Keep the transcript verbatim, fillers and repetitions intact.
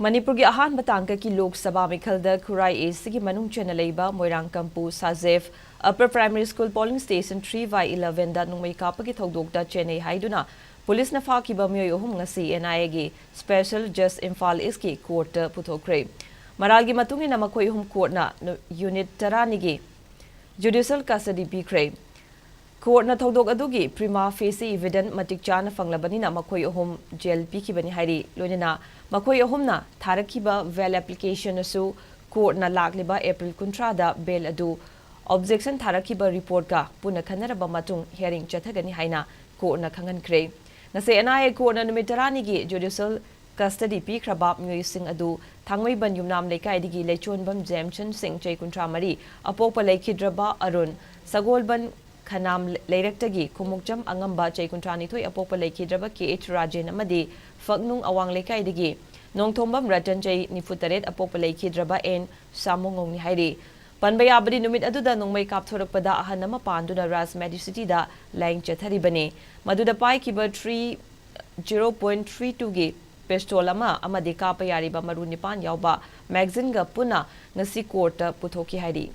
ꯃꯅꯤꯄꯨꯔꯒꯤ ꯑꯍꯥꯟꯕ ꯇꯥꯡꯀꯛꯀꯤ ꯂꯣꯛ ꯁꯚꯥ ꯃꯤꯈꯜꯗ ꯈꯨꯔꯥꯏ ꯑꯦꯁꯤꯒꯤ ꯃꯅꯨꯡ ꯆꯟꯅ ꯂꯩꯕ Moirang Kampu Sajeb upper primary school polling station three by elevenꯗ ꯅꯣꯡꯃꯩ ꯀꯥꯞꯄꯒꯤ ꯊꯧꯗꯣꯛꯇ ꯆꯦꯟꯅꯩ ꯍꯥꯏꯗꯨꯅ ꯄꯨꯂꯤꯁꯅ ꯐꯥꯈꯤꯕ ꯃꯤꯑꯣꯏ ꯑꯍꯨꯝ ꯉꯁꯤ NIAꯒꯤ ꯁ꯭ꯄꯦꯁꯦꯜ ꯖꯁ ꯏꯝꯐꯥꯜ ꯏꯁꯀꯤ ꯀꯣꯔꯠꯇ ꯄꯨꯊꯣꯛꯈ꯭ꯔꯦ꯫ ꯃꯔꯥꯜꯒꯤ ꯃꯇꯨꯡ ꯏꯟꯅ ꯃꯈꯣꯏ ꯑꯍꯨꯝ ꯀꯣꯔꯠꯅ ꯅꯨ-, ꯌꯨꯅꯤꯠ ꯇꯔꯥꯅꯤꯒꯤ ꯖꯨꯗꯤꯁꯤꯌꯦꯜ ꯀꯁꯇꯗꯤ ꯄꯤꯈ꯭ꯔꯦ꯫ ꯀꯣꯔꯠꯅ ꯊꯧꯗꯣꯛ ꯑꯗꯨꯒꯤ ꯄ꯭ꯔꯤꯃꯥ ꯐꯦꯁꯤ ꯏꯚꯤꯗꯦꯟꯁ ꯃꯇꯤꯛ ꯆꯥꯅ ꯐꯪꯂꯕꯅꯤꯅ ꯃꯈꯣꯏ ꯑꯍꯨꯝ ꯖꯦꯜ ꯄꯤꯈꯤꯕꯅꯤ ꯍꯥꯏꯔꯤ꯫ ꯂꯣꯏꯅꯅ ꯃꯈꯣꯏ ꯑꯍꯨꯝꯅ ꯊꯥꯔꯛꯈꯤꯕ ꯕꯦꯜ ꯑꯦꯄ꯭ꯂꯤꯀꯦꯁꯟ ꯑꯁꯨ ꯀꯣꯔꯠꯅ ꯂꯥꯛꯂꯤꯕ ꯑꯦꯄ꯭ꯔꯤꯜ ꯀꯨꯟꯊ꯭ꯔꯥꯗ ꯕꯦꯜ ꯑꯗꯨ ꯑꯣꯕꯖꯦꯛꯁꯟ ꯊꯥꯔꯛꯈꯤꯕ ꯔꯤꯄꯣꯔꯠꯀ ꯄꯨꯟꯅ ꯈꯟꯅꯔꯕ ꯃꯇꯨꯡ ꯍꯤꯌꯥꯔꯤꯡ ꯆꯠꯊꯒꯅꯤ ꯍꯥꯏꯅ ꯀꯣꯔꯠꯅ ꯈꯪꯍꯟꯈ꯭ꯔꯦ꯫ ꯉꯁꯤ NIA ꯀꯣꯔꯠꯅ ꯅꯨꯃꯤꯠ ꯇꯔꯥꯅꯤꯒꯤ ꯖꯨꯗꯤꯁꯤꯌꯦꯜ ꯀꯁꯇꯗꯤ ꯄꯤꯈ꯭ꯔꯕ ꯃꯤꯑꯣꯏꯁꯤꯡ ꯑꯗꯨ ꯊꯥꯡꯃꯩꯕꯟ ꯌꯨꯝꯅꯥꯝ ꯂꯩꯀꯥꯏꯗꯒꯤ ꯂꯩꯆꯣꯟꯕꯝ ꯖꯦꯝꯁꯟ ꯁꯤꯡ, ꯆꯍꯤ ꯀꯨꯟꯊ꯭ꯔꯥ ꯃꯔꯤ, ꯑꯄꯣꯛꯄ ꯂꯩꯈꯤꯗ꯭ꯔꯕ ꯑꯔꯨꯟ, ꯁꯒꯣꯜꯕꯟ ꯈꯅꯥꯝ ꯂꯩꯔꯛꯇꯒꯤ ꯈꯨꯃꯨꯛꯆꯝ ꯑꯉꯝꯕ, ꯆꯍꯤ ꯀꯨꯟꯊ꯭ꯔꯥ ꯅꯤꯊꯣꯏ, ꯑꯄꯣꯛꯄ ꯂꯩꯈꯤꯗ꯭ꯔꯕ KH ꯔꯥꯖꯦꯟ ꯑꯃꯗꯤ ꯐꯛꯅꯨꯡ ꯑꯋꯥꯡ ꯂꯩꯀꯥꯏꯗꯒꯤ ꯅꯣꯡꯊꯣꯝꯕꯝ ꯔꯇꯟ, ꯆꯍꯤ ꯅꯤꯐꯨ ꯇꯔꯦꯠ, ꯑꯄꯣꯛꯄ ꯂꯩꯈꯤꯗ꯭ꯔꯕ ꯑꯦꯟ ꯁꯥꯃꯨꯉꯧꯅꯤ ꯍꯥꯏꯔꯤ꯫ ꯄꯟꯕ ꯌꯥꯕꯗꯤ, ꯅꯨꯃꯤꯠ ꯑꯗꯨꯗ ꯅꯣꯡꯃꯩ ꯀꯥꯞꯊꯣꯔꯛꯄꯗ ꯑꯍꯟ ꯑꯃ ꯄꯥꯟꯗꯨꯅ ꯔꯥꯖ ꯃꯦꯗꯤꯁꯤꯇꯤꯗ ꯂꯥꯌꯦꯡ ꯆꯠꯊꯔꯤꯕꯅꯤ꯫ ꯃꯗꯨꯗ ꯄꯥꯏꯈꯤꯕ three, zero point three twoꯒꯤ ꯄꯤꯁꯇꯣꯜ ꯑꯃ ꯑꯃꯗꯤ ꯀꯥꯞꯄ ꯌꯥꯔꯤꯕ ꯃꯔꯨ ꯅꯤꯄꯥꯟ ꯌꯥꯎꯕ ꯃꯦꯒꯥꯖꯤꯟꯒ ꯄꯨꯟꯅ ꯉꯁꯤ ꯀꯣꯔꯠꯇ ꯄꯨꯊꯣꯛꯈꯤ ꯍꯥꯏꯔꯤ꯫